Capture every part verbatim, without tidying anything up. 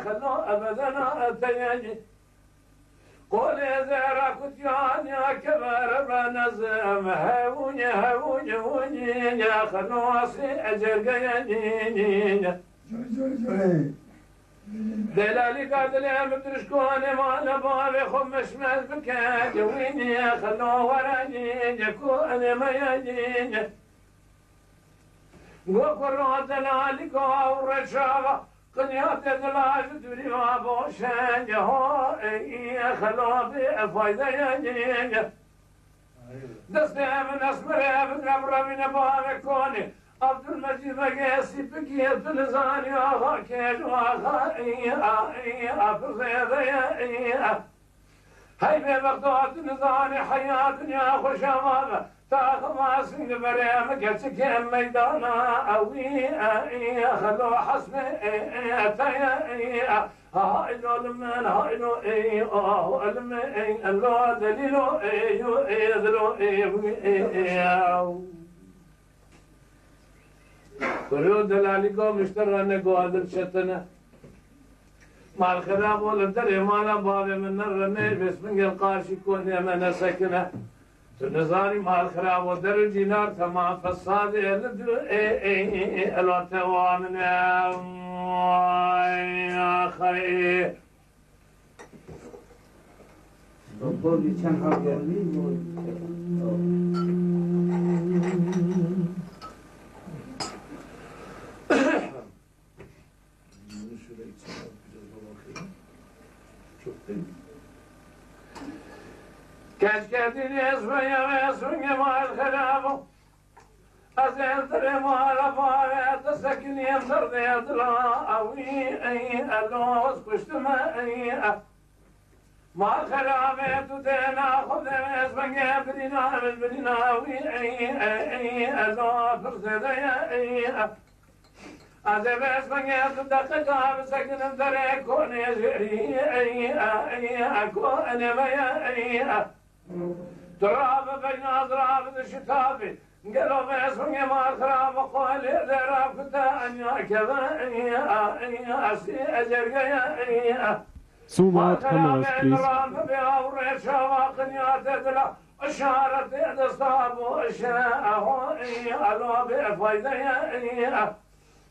Xelo ebedena eteyecî. Qolê zera kutiyaniya kevere benezim. Hewûnye, hewûnye, hewûnye, xelo asî ecergeyecî. Coy, coy, coy. Delalî ka dilê min dirişkonê mala bavê xwe meşmez bike, cewînê xelo were yê, ku enê me ye yê. Go kuro delalî ka ew reçava, qinyatê dila ji dûrî va boşe, ho ê xelo bê efayde ye yê. Destê min esmerê bigre birevîne bavê konê. Abdulmecîd Begê Sîpikî, tu nizanî axa kêj û axa î, a, î, a, pir zêde ye, î, a. Hey bê bexda, tu nizanî heya dinya xweşa va be. Taxima sîng berê min keçikê meydana, ewî, e, î, xelo hesmê, e, e, te ye, î, e. Haylo li min, haylo ey, aho li min, ey, elo delîlo, ey, ey, dilo, ey, ey, ey, ew. Kuro delalî go mişte rene go Adil Çetine. Mal xirabo li derê mala bavê min nerene, bêsmingel qarşî konê me nesekine. Tu nizanî mal xirabo der û cînar temam fesadê li du ê, ê, ê, ê, elo tewa min e. Ay, axay. Bavê çend hevalî. Bunu şöyle içine biraz da bakayım. Çok değil. Keşke dil ezmeye ve sunge mal xirabo. Ez ê li derê mala bavê te sekinîm derdê dila ewî, ey, elo ez kuştime, ey, e. Mal xerabê tu têna xwe de ez bengê birîna, ez birîna wî, ey, ey, ey, elo pir zêde ye, ey, e. Ez ê vê ez bengê tu deqeka bisekinim derê konê jêrî, ey, e, ey, e, ko enê me ye, ey, e. Tu rabe beyna zirabê de şitavê. Gelo vê sungê mal xirab xwe lê de rakute enya keve, enya, enya, asî ecergeye, enya. Zoom out, Kameras, please. Rabe bê aw rê çava qinya te dila, işaretê desta bo işe, eho, enya, elo bê faydeye, enya.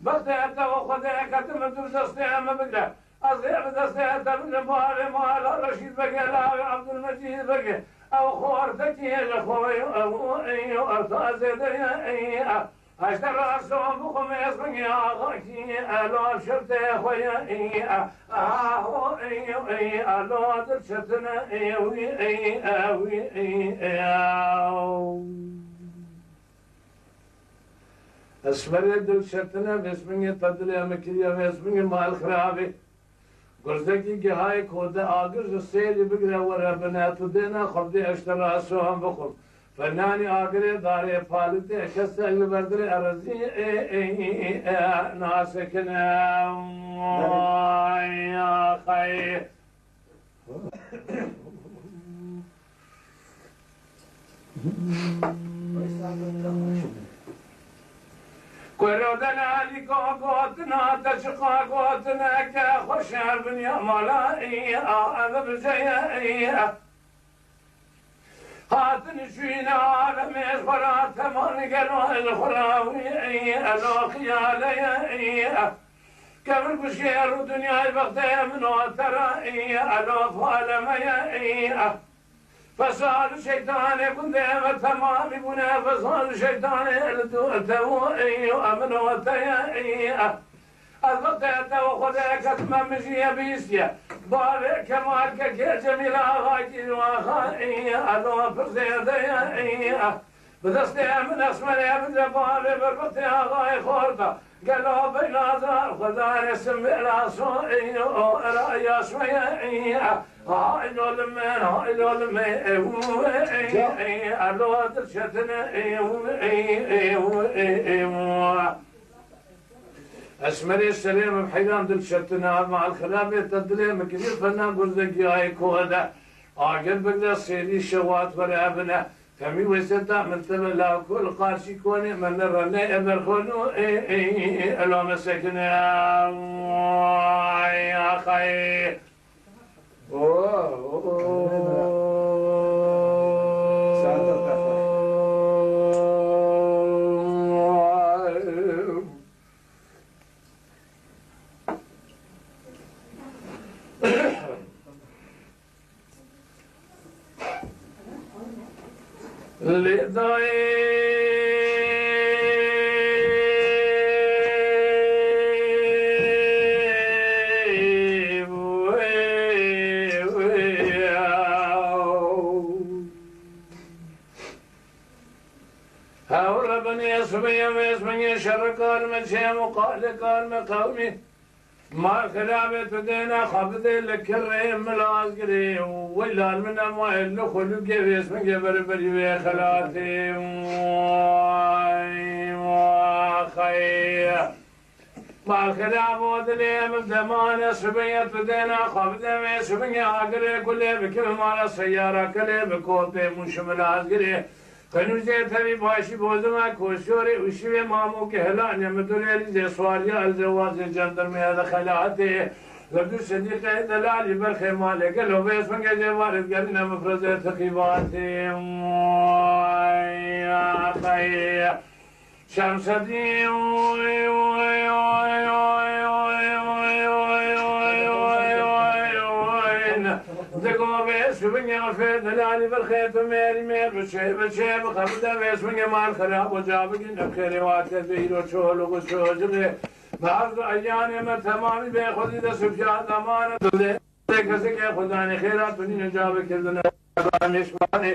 Bextê te û Xwedê ketime tu destê me bigre. Ez ê bi destê te bigrim, barê mala Reşîd Begê, lawê Abdulmecîd Begê. Ew xortekî ji xwe ye, ew ê, ew ta zêde ye, ê, e. Heşte rason bixwe mêzbingê axakî, e, lal şirtê xwe ye, ê, e. Aho, ê, ê, e, lal dil çetine, ê, wî, ê, e, wî, ê, e, ew. Esmerê dil çetine, vêsmingê te dilê me kiriye, vêsmingê mal xirabê. Gurzekî gihayê kode agir ji sêrî bigire were bine, tu dêna xwe bidê eşterason bixwim. Fenanî agirê darê palitê, kesek li ber dilê erezî, ê, ê, ê, ê, nasekine. Ay, axay. Kuro delalî go gotina te çiqa gotine ke xweşer binya mala î a ev bijeye î a. Hatin şûyîne alemê ji xwe ra teman gelo li xwe ra wî î elo xiyaleye î a. Kevir ku şêr û dinyayê bextê min û te re î elo falemeye î a. Fesal şeytanê gundê me temamî bûne, fesal şeytanê li tu te û ey û min û te ye ey. Ez bi te te û Xwedê ketime min jî ye bîstiye. Bavê Kemal Kekê Cemîl Axa Kîr û Axa ey, elo pir zêde ye ey. Bi destê min esmerê bide bavê berbetê axayê xorta. Gelo beyna zar xwedarê simbêla so ey o era yaşmaya ey. Haylo li min, haylo li min, ey, ey, ey, ey, elo dil çetine, ey, ey, ey, ey, ey. Esmerê serê min heyran dil çetine, mal xirabê te dilê min kirî, fena gurzekî ayê kohe de. Agir bigre sêrî şewat were bine. Temî weseta min teve la kul qarşî konê me ne rene eber xonu, ê, ê, ê, ê, elo me sekine. Ay, ay. Qey. Oh, oh, oh. Lê dayê wê, wê, ew. Hewl binê sibê vês bingê şerikar me çêm û qalekar me qewmî. Ma xirabê tu dêne xwe bidê li kirê milazgirê û weylal min ema li xulûkê vêsmingê beriberî wê xelatê. Vay, vay, xey. Ma xirabo dilê min demane sibê tu dêne xwe bidê vêsmingê agirê kulê bikeve mala seyara kelê bikopê mûşi milazgirê. Qenûzê tevî başî bozima koşorê û şivê mamokê helanê midurê lîzê swariya el zewazê cendirmê de xelatê. Li du sedîqê delalî berxê malê gelo vêsmingê cêvarê digerîne mifrezê teqîbatê. Vay, axey. Şemsedîn. Digo vê sibingê fê delalî berxê tu mêrî mêr biçê, biçê bixebite vê sibingê mal xirab û ca bigîne xêrê wate bi îro çoluk û çocikê. Bi arz û eyanê me temamî bê xwedî de sifya damane dulê. Kesê ke xudanê xêra tu nîne ca bikirdine mêşvanê.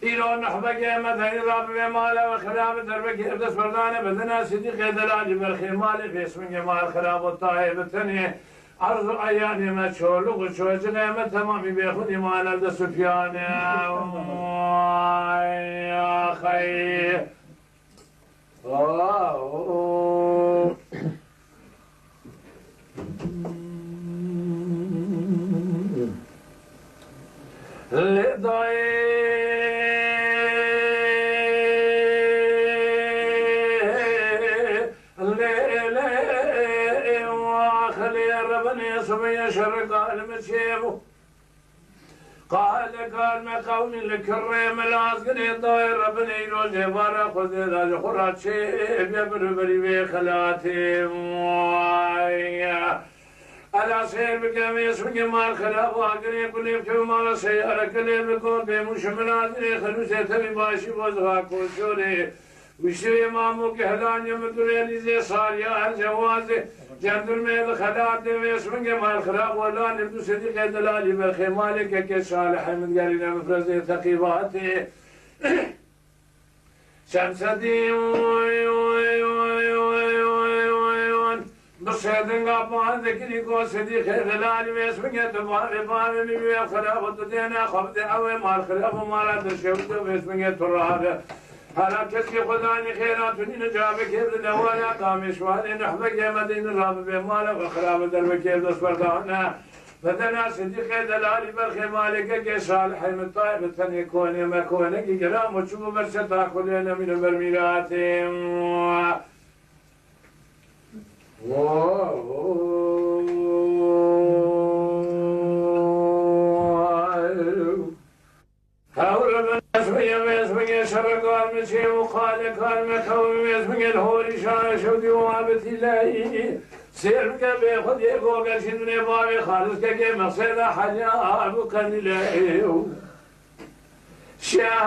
Îro nehbegê me tenî rabivê male ve xirabe derbekê ev dest berdane bedena Sidîqê delalî berxê malê vêsmingê mal xirab û tayê bi tenê. Arz û eyanê me çoluk û çocikê me temamî bêxudî mane de Sufyane. Vay, axey. Lê dayê, lê, lê, lê, ax lê, rebinê sibê şerikar me çêbû. Qale kar me qewmî li kirrê me lazgirê dayê rebinê îro jê vara xwedê da ji xwe ra çê bê biriberî vê xelatê. Vay. Ela seyr bike vê sibingê mal xirab agirê kulê bikeve mala seyare kelê biko bê mûşi milazgirê xenûsê tevî başî boz ha koşorê. Wî şivê mamokê helanê midurê lîzê sariya her cewazê cendirmê li xelatê vê sibingê mal xirab welanê du sedîqê delalî berxê malê kekê Salihê min digerîne mifrezê teqîbatê. Şemsedîn, bi sedinga pan dikirî ku sedîqê delalî vê sibingê tu bavê bavê min wê xirab tu dêne xwe bidê ew ê mal xirab û mala te şewit û vê sibingê tu rabe. Hela kesî Xudanî xêra tu nîne ca bikê bi newala damêşvanê nehbegê me dî min rabibê mala xwe xirabe derbekê dest berdane. Bedena Sidîqê delalî berxê malê kekê Salihê min tayê bi tenê konê me konekî giram û çûbû ber çeta xulê nemîne ber mîratê. Hewre min ez bingê, ez bingê şerekar min çê û xalekar min xew min ez bingê li horî şaye şewdî û abitî leyî. Sêr bike bê xwediyê goge jî dinê bavê xaliskekê mexsêda heliya bû qenî leyî. Şiya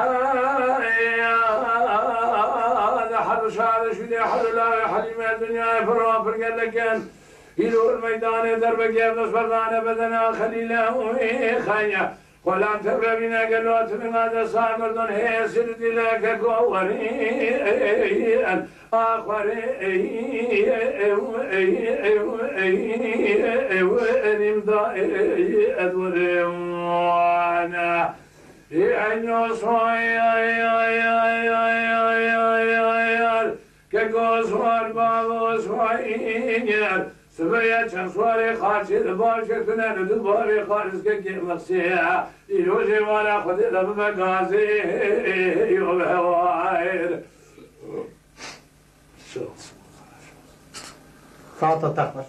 de her şare şûdê her lawê helîme dinyayê pir pir gelek in. Îro meydanê derbekê destberdane bedena xelîle û xenya. Xulam tebrevîne gelo tivîna de sar merdon hê sir dile ke gowerî a xwerî enim da edwere wana. Ê eyno soy ke goswar bavo soy. Sibê ye çend swarê xaçê di bav çêtune li du bavê xaliskekê mexsê ye. Îro jê wala Xwedê de bibe gazê yo bi hewayr. Saeta te xweş.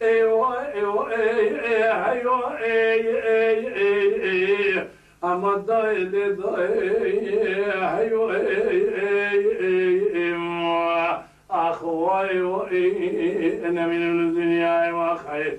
Eyvah, eyvah, eyvah, eyvah, ey, ey, ey, ey, ey. Ama dayê lê dayê, eyvah, ey, ey, ey, ey. Ax, vay, vay, ne mînim li dinyayê, wax, ey.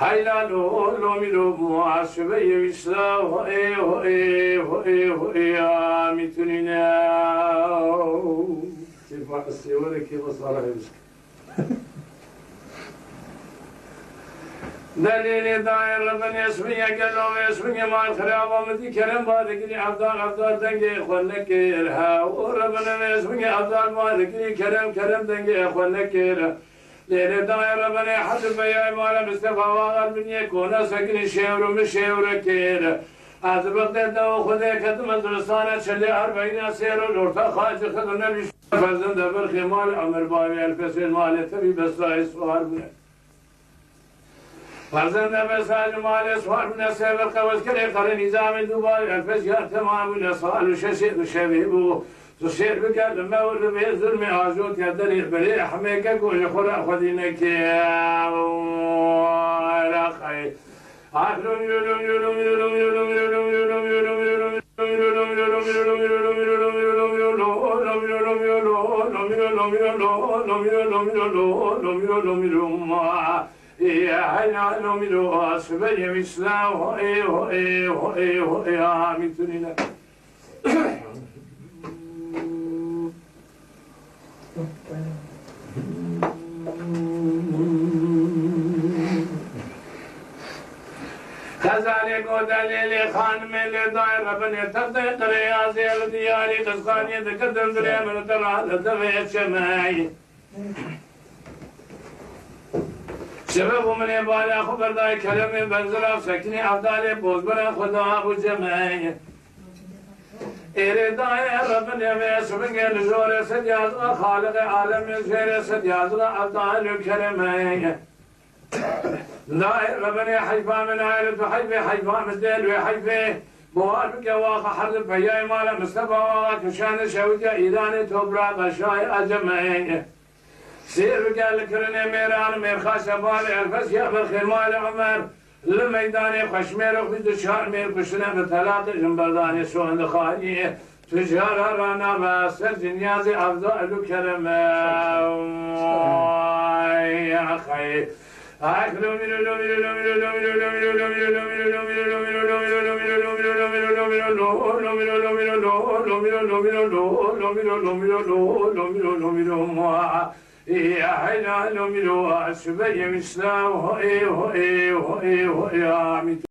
Heyla lo, lo mi lo, muhasebe yewîsla, ho ê, ho ê, ho ê, ho ê, a, mi tunîne. Kêfa sêwere, kêfa sara hevîs. Delîlê dayê Rebin êsmî yeke lo êsmî mal xiraba min dî kerem ba digirî evdar evdar dengê xwe nekir. He, o Rebin êsmî evdar ba digirî kerem kerem dengê xwe nekir. Lêlê dayê Rebinê hezir beyay mala Mistefa Vaxel biniyê kona sekinî şêwr û min şêwre kir. Ez bi Xwedê de û Xwedê ketim ez dibistana çilê erbeyîna sê roj orta xacî Xidr nebî. Ferzende birxê malê Emer bavê Elfesên malê tevî Besrayê swar bûne. Ferzende Besrayê malê swar bûne, sê birxe wezkerê qerê nîzamê dû bavê Elfes ya temam bûne, sal û şeşê û şevê bû. Tu sêr bike li me û li vê zulmê ajot ya derê berê hemêke ku ji xwe re xwedî neke. Eraqayê. Xezalê gote lê lê xanimê lê dayê Rebinê tevdê qirê yazê li diyarî qizxaniyê dikitin dilê min te ra li devê çemey. Sebeb û minê bala xwe berdayê keremê benzira sekinî evdalê bozbira xwe da bû cemey. Êrê dayê Rebinê vê sibingê li jorê sed yazga Xaliqê alemê jêrê sed yazga evdal û keremê. Dayê Rebinê heyfa min ayê tu heyfê heyfa min dêl wê heyfê. Bawar bike waxa herd peyayê mala Mistefa waxa kişanê şewitiya Îranê topraqa şahê acemeyê. Sêr bike li kirinê mêran mêrxa şebalê Elfes ya birxê malê Omer. Li meydanê xweşmêr û bîst û çar mêr kuştine bi telaqê jin berdanê şon dixanî. Tu cara rana ve ser cinyazê evda elu kereme. Ay, axay.